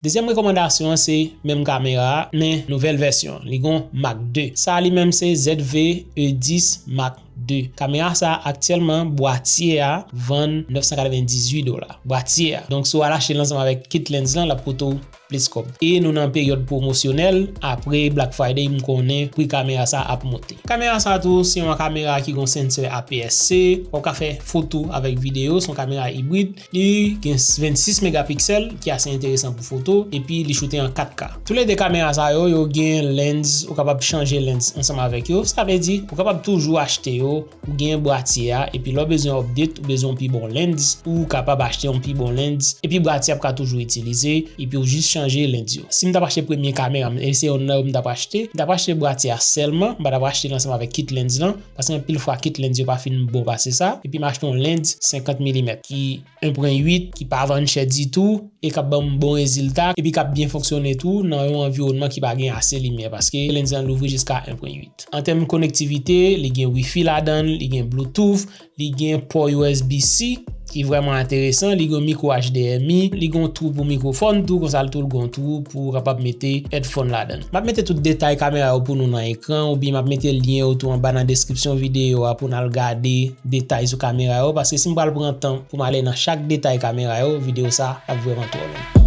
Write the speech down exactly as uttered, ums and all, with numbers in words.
Dezyèm rekòmandasyon an se menm kamera a, men nouvèl vèsyon. Li gon Mark de. Sa a li menm se Z V E dis Mark de. Kamera sa a aktyèlman bwatye a vann nèf san katrevendizuit dola. Bwatye a. Donk si w al achte l ansanm avèk kit lens lan, l ap koute w plis kòb. E nou nan peryòd pwomosyonèl, apre Black Friday, m konnen pri kamera sa ap monte. Kamera sa tou, se yon kamera ki gon sensè A P S C, w ap ka fè foto avèk videyo, se yon kamera ibrid, li gen vennsis megapiksèl, ki ase enteresan pou foto, epi li choute an kat K. Toulede kamera sa yo, yo gen lens, ou kapab chanje lens ansanm avèk yo, sa vle di, ou kapab toujou achte yo, ou gen bwatye a, epi lè w bezwen update, ou bezwen yon pi bon lens, ou kapab achte yon pi bon lens, epi bwatye a ap ka toujou itilize, epi ou jis chanje lens yo. Si m t ap achte premye kamera m, e se yonn nan yo m t ap achte, m t ap achte bwatye a sèlman, m pa t ap achte l ansanm avèk kit lens lan, paske anpil fwa kit lens yo pa fin bon pase sa, epi m achte yon lens senkant milimèt ki en pwen uit, ki pa vann chè ditou, e k ap ban m bon rezilta, epi k ap byen fonksyone tou nan yon anviwònman ki pa gen ase limyè, paske lens lan louvri jiska en pwen uit. An tèm konektivite, li gen Wi-Fi ladan l, li gen Bluetooth, li gen pò U S B C, ki vrèman enteresan, li gen mikwo H D M I, li gen yon twou pou mikwofòn tou, konsa l tou l gen yon twou pou w kapab mete headphone ladan l. M ap mete tout detay kamera yo pou nou nan ekran, oubyen m ap mete lyen yo tou anba nan deskripsyon videyo a pou n al gade detay sou kamera yo, paske si m pral pran tan pou m ale nan chak detay kamera yo, videyo sa ap vrèman twò long.